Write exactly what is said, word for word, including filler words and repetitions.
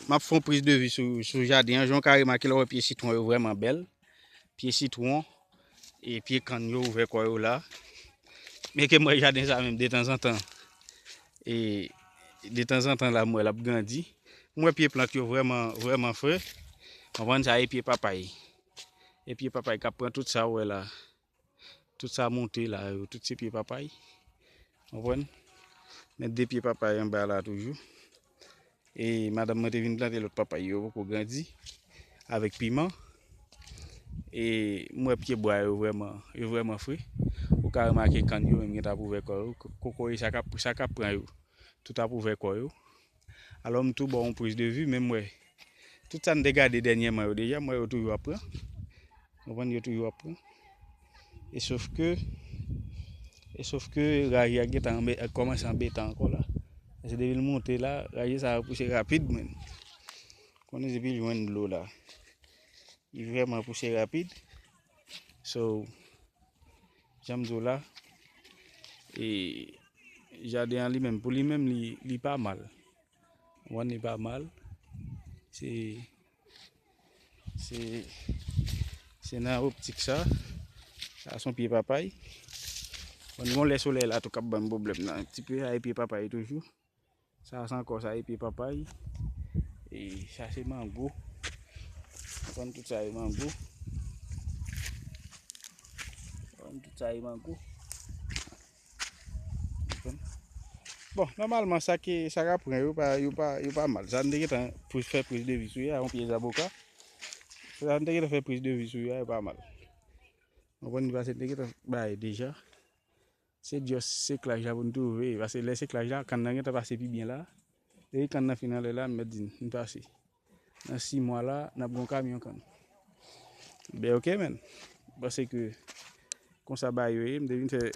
M ap fè yon priz de vi sou, sou jaden an. Jan w ka remake, lè w wè pye sitwon yo vrèman bèl. Pye sitwon e pye kann yo ouvè kò yo la. Men ke m wè jaden sa menm detanzantan. E detanzantan la, m wè l ap grandi. M wè pye plant yo vrèman, vrèman fre. Konprann sa, e pye papay. E pye papay k ap pran tout sa w wè la. Tout sa monte la yo, tout se pye papay. Konprann? Men de pye papay anba la toujou. E madanm mwen te vin plante lòt papay yo, poko grandi. Avèk piman. E m wè pye bwa yo vrèman, yo vrèman fre. Ou ka remake kann yo menm gentan ap ouvè kò yo. Ko-, kokoye sa k ap, sa k ap pran yo. Tout ap ouvè kò yo. Alò m tou ba w yon priz de vi, men m wè. Tout sa n te gade dènyèman yo deja, m wè yo toujou ap pran. Konprann, yo toujou ap pran. E sof ke, e sof ke raje a gentan anbe-, kòmanse anbetan ankò la. Paske depi l monte la, raje sa yo pouse rapid, men. Konnen depi l jwenn dlo la. Li vrèman pouse rapid. So, jan m di w la, e jaden an li menm, pou li menm, li, li pa mal. Konprann, li pa mal. Se, se, se nan optik sa. Sa se yon pye papay. Bon, gon lè solèy la tou k ap ban m pwoblèm nan. Ti pye sa e pye papay toujou. Sa se ankò sa e pye papay. E sa se mango. Konprann, tout sa e mango. Konprann, tout sa e mango. Bon, nòmalman, sa ke, sa k ap pran yo pa, yo pa, yo pa mal. Sa n te gentan pou fè priz de vi sou yo a, yon pye zaboka. Sa n te gentan fè priz de vi sou yo a, yo pa mal. Konprann, paske n te gentan bay deja. Se just seklaj la pou n twouve, paske lè seklaj la, kann nan gentan pase pi byen la. Depi kann nan fin anlè la, m mèt di n, n pase. Nan sis mwa la, n ap gon kamyon kann. Ben, ok, men. M panse ke konsa bagay yo ye, m te vin fè